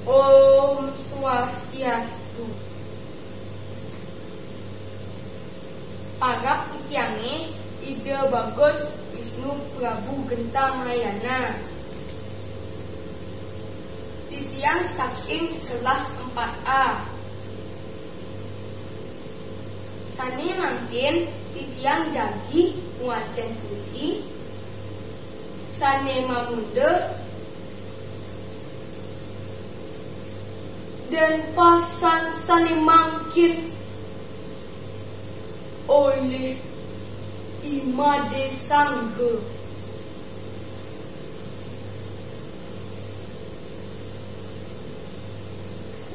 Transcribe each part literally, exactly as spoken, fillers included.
Om Swastiastu. Parab titiangé Ida Bagus Wisnu Prabu Genta Mahayana. Titiang saking kelas empat A. Sané mangkin titiang jagi ngwacén puisi, sané mamurda Denpasan Sané Mangkin olih I Madé Sangga.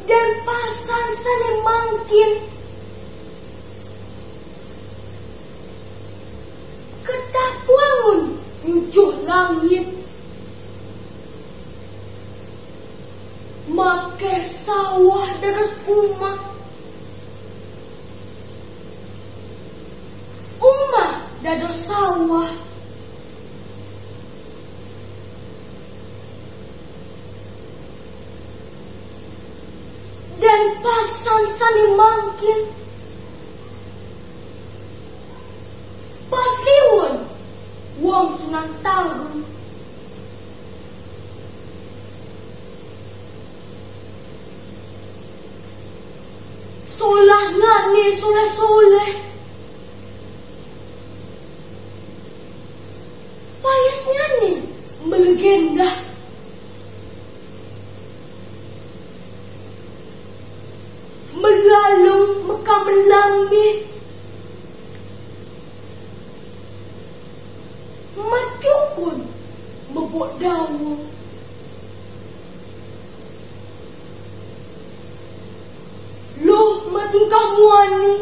Denpasan sané mangkin ketapuangun nyucuh langit, makéh sawah dados umah, umah dados sawah, Denpasan sané mangkin pas liwun wong sunang taun. Solah ngané soléh-soléh. Payasnyané malegenda. Malalung makamelami. Macukun mebok dawa. Luh matingkah muani.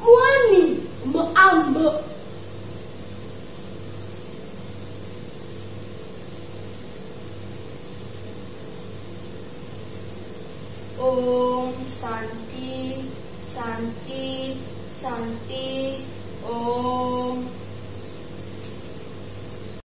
Muani maambek. Om Santi, Santi, Santi, Om.